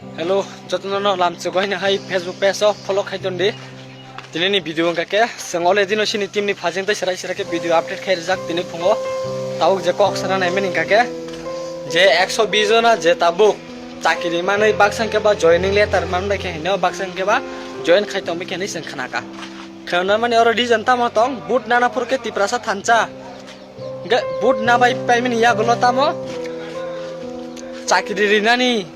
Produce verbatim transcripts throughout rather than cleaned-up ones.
Hello, jotono no lamchugwi hai Facebook page o follow khai tondi. Tini ni video wngkha khe, chwng ole dino sini team ni phajing tei serai serai khe video update khai rijak tini phungo. Tabuk je kok sana nai mani wngkha khe, je ekso bis jona je tabuk chakiri manwi baksa hwnkhe ba joining letter manbai khe hino baksa hwnkhe ba join khai tongbai khe hinwi chwng khnaka. Khwnamani oro reason tamo tong, vote nana phuru khe Tiprasa thansa. Hwnkhe vote nabai paimani yagulo tamo chakiri rinani,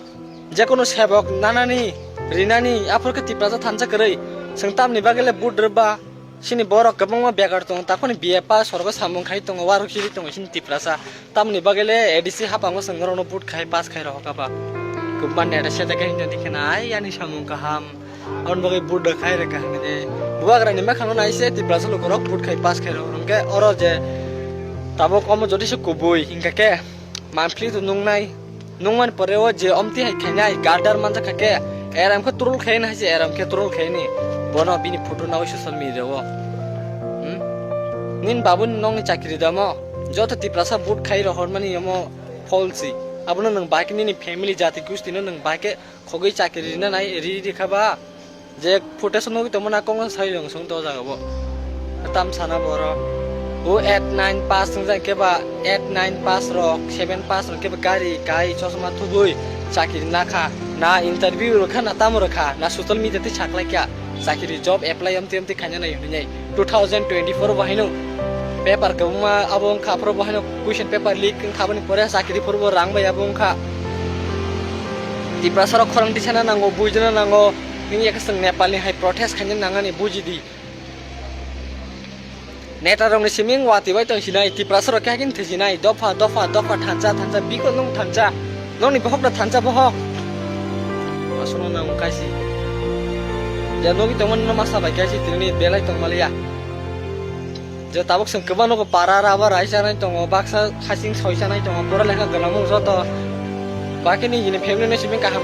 jekono sebok nanani, rinani, aphuru khe Tiprasa thansa kwrwi. Chwng tamni bagwi le vote rwba, sini borok kwbangma begar tongo, takhoni B A pass sorgo samung khai tongo, warok chiri tongo sini Tiprasa. Tamni bagwi le A D C hapango chwng norokno vote khai pass khai rohorkha ba. Kwbangma neta seta khe hwnjani khe nai yani samung kaham. Aboni bagwi vote rwkhai rwkha hwnwi. Bubagrani mwkhangno nai se Tiprasa lukurok vote khai pass khai rw hwnkhe oro je tabuk omo jotisa kubui hwnkha khe monthly to nungnai. Nungmani pore o je omtwi hai khainai gardar manjakha khe eram khe troll khaini hai se eram khe troll khaini. Bono bini photo nawi social media o. Hmm? Nini babuni nokni chakri damo? Joto Tiprasa vote khai rohormani omo false. Abono nwng bai khe nini family jati gustino nwng bai khe khogwi chakri rina nai ri rikha ba? Je footage nugwi tongmani kok no sai rwng song to jaga bo. Tam sana boro. O eight nine pass wngjak khe ba eight nine pass rok, seven pass rok khe ba gari kai chosma thubui chakri nakha. Na interview rwkha na tamo rwkha na social media tei saklai kha. Chakri job apply amtwi amtwi khaina nai hwnwi. Two thousand twenty-four bo haino paper kwbangma abo wngkha, aphuru bo haino question paper leak wngkha, aboni pore chakri phuru bo rang bai abo wngkha. Tiprasa rok khorang tisana nango, buijana nango, nini yakasang Nepal ni hai protest khaina nangani bujidi. Neta rok ni siming wati bai tong sinai, Tiprasa rok khe hakin thwi sinai, dopha, dopha, dopha, thansa, thansa, biko nung thansa. Nokni bohok no thansa bohok. Aswkno nang kaisi. Je nugwi tongmani no masa bai kaisi tini belai tongmaliya. Je tabuk chwng kwbangno para raba rai chanai tongo, baksa hasing soi chanai tongo, pura lekha gwnangmung joto. Bakini hini family no simi kaham.